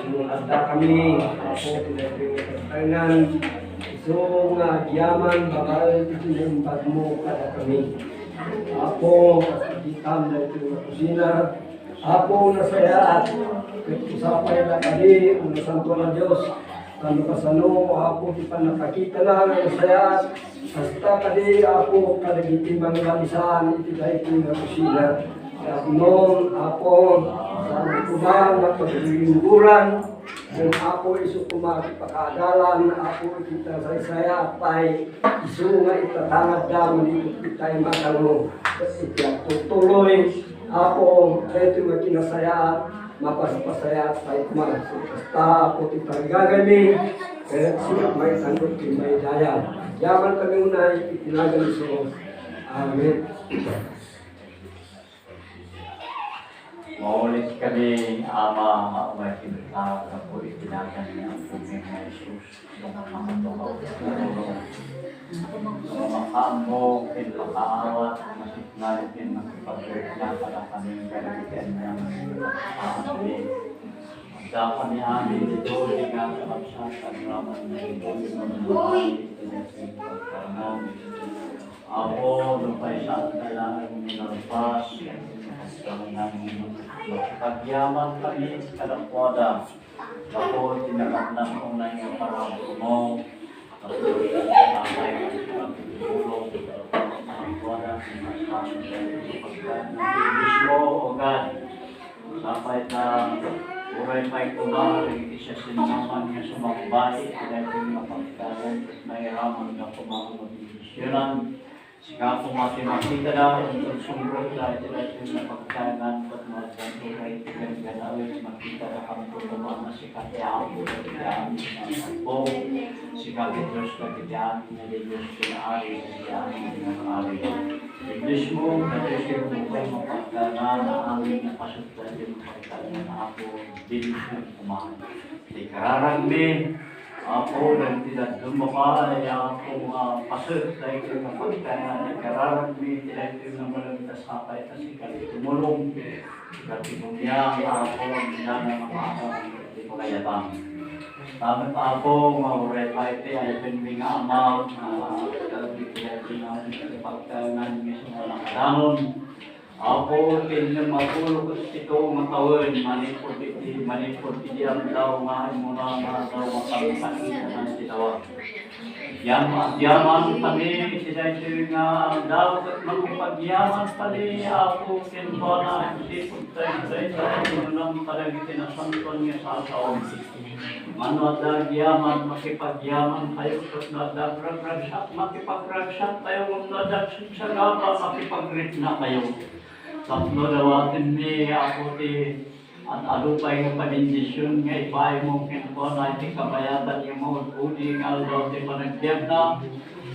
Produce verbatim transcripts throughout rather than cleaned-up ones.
Adda kami, Apo, ti nagpinagtaengan, isu nga agyaman babaen iti naimbagmo kadakami. Apo, kas kitam daytoy nga kusina, Apo, nasayaat, ket usapay la kadi, o Nasantoan a Dios, tano kasano, Apo, ti pannapakitana nga nasayaat, kasta kadi, Apo, kadagiti manglamisaan iti daytoy nga kusina. Tapno, Apo, saan koma nga paglilingguran, ken, Apo, isu koma ti pakaadalan, Apo, iti nasaysayaat pay, isu nga itatangadda manipud itay matangmo. Ket iti agtutuloy, Apo, daytoy nga kinasayaat, mapaspasayaat pay koma. Kasta, Apo, ti tarigagaymi, ket sika pay tanggap ti maidayag. Agyaman kami unay iti nagan ni Jesus. Amen. Maulit kami, Ama, nga umay kenka, gapu iti nagan ni Apomi nga Jesus, nga makatukaw iti karurong. Nga makaammo ken makaawat, masiknay ken makipagrekna kadakami kadagiti aniaman nga pagkaammi. Adda kami amin ditoy nga kakabsat, agraman nga ditoy nga pagkaammi. Apo, nupay saan kailangan nga nalpas, kailangan makipagyaman kami kadakuada. Gapu iti nagannak unay nga parabur mo, gapu iti natay nga tulong, kadakuada, mismo, O God. Sapay ta, uray pay koma, iti siasinoman nga sumambay, iti daytoy nga pagkayan, ket nairaman nga koma nga bendisionan. Sika koma ti makitana, inton sumrekda iti daytoy nga pagtaengan, ket no addanto pay iti gangganawet, makitana kanto koma nga sika ti Apo dagiti amin nga Apo. Sika ti Dios dagiti amin nga Dios, ken Ari dagiti amin nga Ari. Iblismo, dagiti sirmo nga pagtaengan, amin nga paset daytoy nga pagtaengan, Apo, bendision koma. Ti kararagmi, Apo, dagiti dadduma pay, Apo, nga paset daytoy nga pagtaengan, ti kararagmi, ti daytoy nga malem ta sapay ta sika ti tumulong, sika ti buniag, Apo, amina nga maadal ti pagayatan. Salamat, Apo, nga uray pay ti alipenmi nga ama, nga dagiti daytoy nga pagtaengan nga sumala kadanon. Apo, ti innem a pulo ket pito nga tawen, manipud iti, manipud iti aldaw nga immuna nga aldaw nga pagpakita ti dawat. Yan, agyaman kami iti daytoy nga aldaw, ket makipagyaman kami, Apo, kenkuana, iti pagtaydayda, immuna kadagiti nasantoan nga sasaom. Mano adda agyaman, makipagyaman kayo, ket no adda agragragsak, makipagragsak kayo, ngem no adda agsagaba, makipagrikna kayo. Tapno dawatenmi, Apo, ti ad-adu pay nga pabendision nga ipaaymo kenkuana iti kabayatan nga maud-udi nga aldaw ti panagbiagna.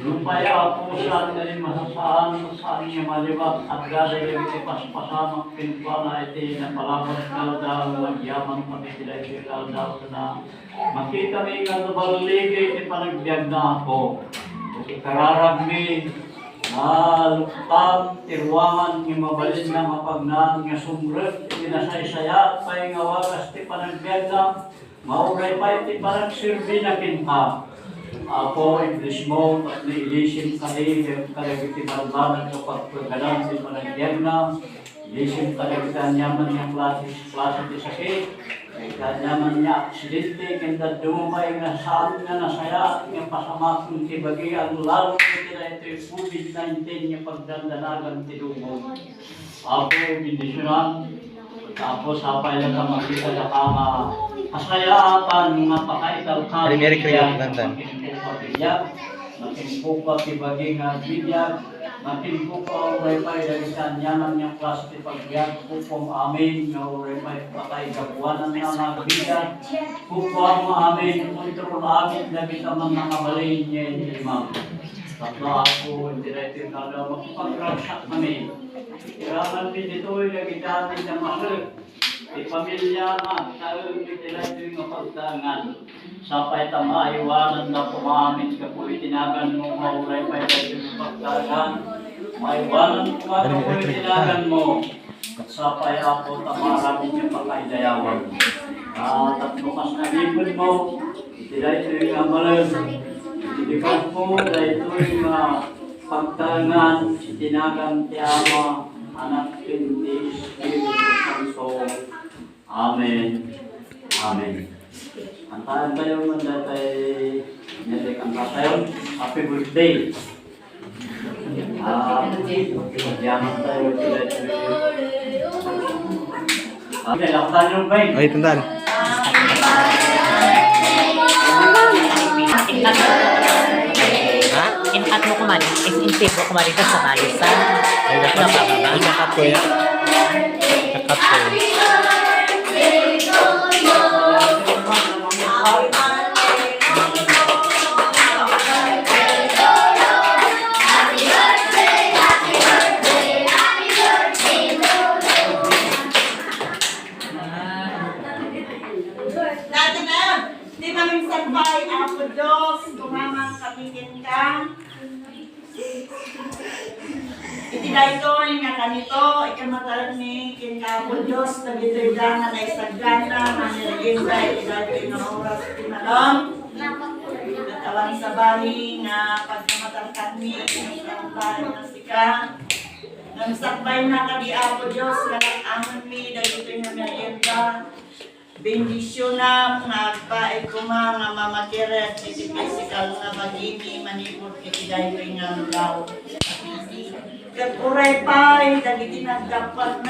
Nupay, Apo, saan nga di masasaan, saan nga malibat, adda dagiti paspasamak kenkuana iti napalabas nga aldaw, agyaman kami iti daytoy nga aldaw, sana makitami nga naballigi ti panagbiagna, Apo. Ikararagmi, naluktan ti ruangan nga mabalinna nga pagnaed nga sumrek iti nasaysayaat pay nga wagas ti panagbiagna, mauray pay ti panagserbina kenka. Apo, iblismo, tapno ilisim kadi kadagiti banbanag nga pagpagadan ti panagbiagna. Ilisim kadagiti aniaman nga klase, klase ti sakit, kadagiti aniaman nga aksidente, ken dadduma pay nga saan nga nasayaat nga pasamaken ti bagi, lalo iti daytoy covid nineteen nga pagdandanagan ti lubong. Apo, bendisionan. Tapos, sapay la ta makita daka nga kasayaatan nga pakaitalkan. Ari, Merry Christmas, Lanta. Makimpukwa ti bagi nga agbibiag, makimpukwa uray pay dagiti aniaman nga klase ti pagbiag, kukuam amin nga uray pay pakaigapuanan nga agbibiag, kukuam amin, kontrol amin dagiti mannakabalin nga imam. Tapno, Apo, iti daytoy nga aldaw, makipagragsak kami. Iraman mi ditoy dagiti amin nga masek. Ti pamilya nga agtaeng iti daytoy nga pagtaengan. Sapay ta maaywananda koma amin gapu iti naganmo nga uray pay daytoy nga pagtaengan. Maaywanan koma gapu iti naganmo. Sapay, Apo, ta maaramid nga pakaidayawam. Ah, tapno kas nalipedmo iti daytoy nga balay, iti bigatmo daytoy nga pagtaengan iti nagan ti Ama, Anak, ken ti Espiritu Santo. Amen. Amen. Kantaentayo man daytoy, daytoy kantatayo. Happy birthday. Ah, yaman tayo. Ah, okay, laktayo, bay. Ay, tandaan. Ha? Inkat mo kumari, is in favor kumari ka sa balisa. Ay, dapat tama ba? Ay, dapat ko yan. Dapat ko yan. Dati na, di mamingsan pa, Apo Dios, kumamang kami kenka. Iti daytoy nga kanito, ikamataenmi kenka, Apo Dios, dagitoy da nga naisagana nga merienda iti daytoy nga oras iti malem. Ket awan sabali nga pagkamatarkanmi, iti sangbaen nga sika. Ngem sakbayna kadi, Apo Dios, nga lak-angenmi dagitoy nga merienda. Bendisionam nga agpaay koma nga mamakirek iti pisikal nga bagimi manipud iti daytoy nga aldaw. Ket uray pay dagiti nagdappat